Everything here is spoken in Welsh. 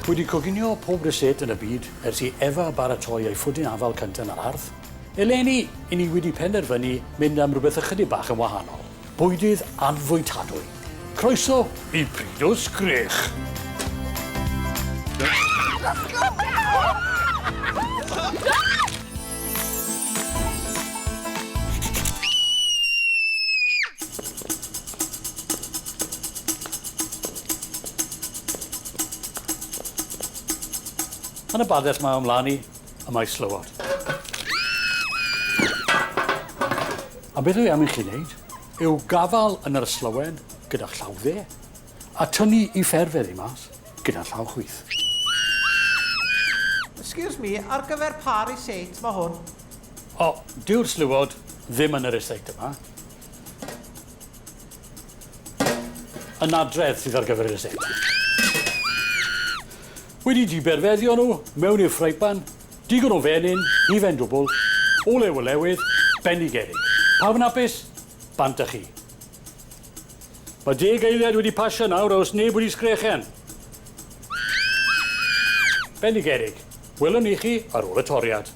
Wedi coginio pob rysáit yn y byd ers i Efa baratoi ei phwdin afal cynta yn yr ardd, eleni 'yn ni wedi penderfynu mynd am rywbeth ychydig bach yn wahanol, bwydydd anfwytadwy. Croeso i Pryd o Sgrech! Yn y badell 'ma o mlaen i, y mae slywod. A beth dwi am i chi wneud yw gafael yn yr yslywen gyda'ch llaw dde a tynnu i fferfedd i mas gyda'r llaw chwith. Excuse me, ar gyfer pa rysáit mae hwn? O, dyw'r slywod ddim yn y rysáit yma. Y nadredd sydd ar gyfer y rysáit. Wedi diberfeddio nhw mewn i'r ffreipan, digon o fenyn, hufen dwbl, olew olewydd, bendigedig. Pawb yn hapus? Bant â chi. Mae deg eiliad wedi pasio nawr a oes neb wedi sgrechen. Bendigedig. Welwn ni chi ar ôl y toriad.